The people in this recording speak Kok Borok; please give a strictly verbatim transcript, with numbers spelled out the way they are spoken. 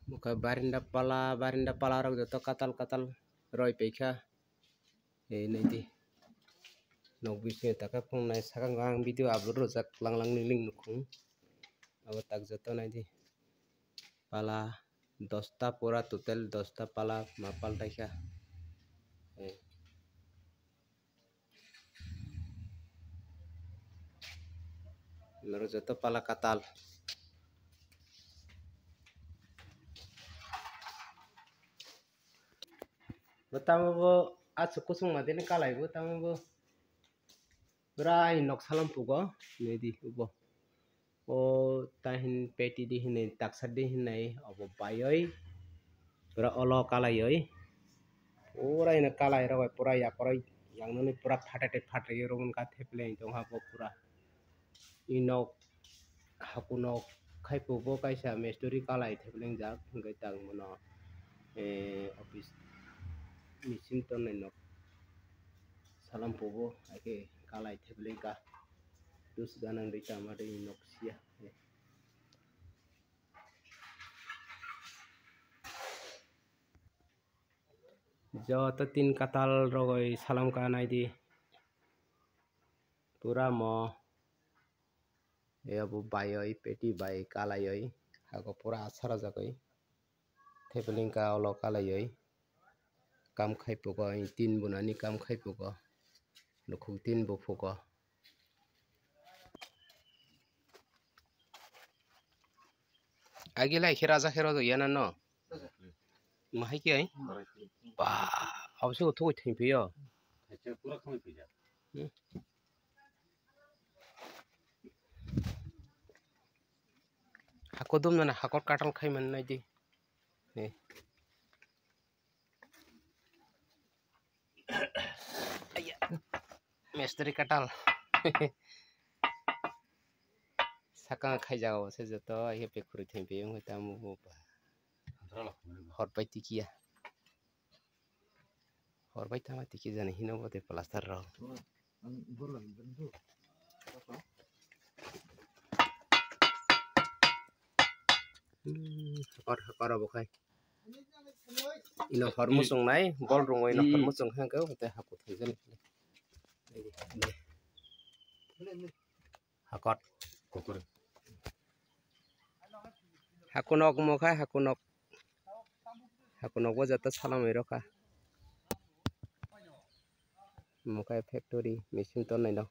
Mokhe barinda pala, barinda pala rok joto katal katal roi paikha. Ei naidi. Nok bisingo taka phunuknai, sakang ang video upload rwjak lang lang ling ling nukhung. Abo tak joto naidi. Pala dosta pura, total dosta pala ma paltaikha. Ei. Norok joto pala katal. Bo tamo bo aswk kusung ma tini kalai bo tamo bo. Pura nok salam pugo nidi ubo. O tahin peti di hinwi taksa di hinwi obo baioi. Pura olo kalaioi. Pura ino kalai rogoi pura yakoroi yangnani pura phatai phatai romon ka thepleng tongha bo pura. I nok haku nok khai pugo kaisa mistiri kalai thepleng jak hwnkhe tang bono, eh, office machine tongnai nok salam pugo haikhe kalai thepleng ka. Dus ganang de tama de nok sia. Joto tin katal rogoi salam ka naidi. Pura mo. Abo baioi, peti bai kalaioi. Hago pura asara jagoi. Thepeling ka olo kalaioi. Kam khai pugo, tin bunani kam khai pugo. Nukhung tin bo phugo. Agi lai khe raja khe rojo yana no. Mahai khe ai? Ba, abse uthugoi thengpio. Hmm. Hako dum nana hakor katal khai man nai di. Eh. Aiya. Mistiri katal. Sakang khaijak o se joto, aiya, pekhuri thengpi wngwi tamo bo ba. Hor pai tikiya. Hor pai tama tiki jani hino bo tei plaster rok. Hmm, hakor, hakor obo khai. Ino hor muchung nai, gol rungwi ino hor muchung khe hwnkhe tei haku thangjaknai. Hakot. Hakunok mo khai hakunok. Hakunok bo joto salamwi rokha. Mo khai factory machine tongnai no.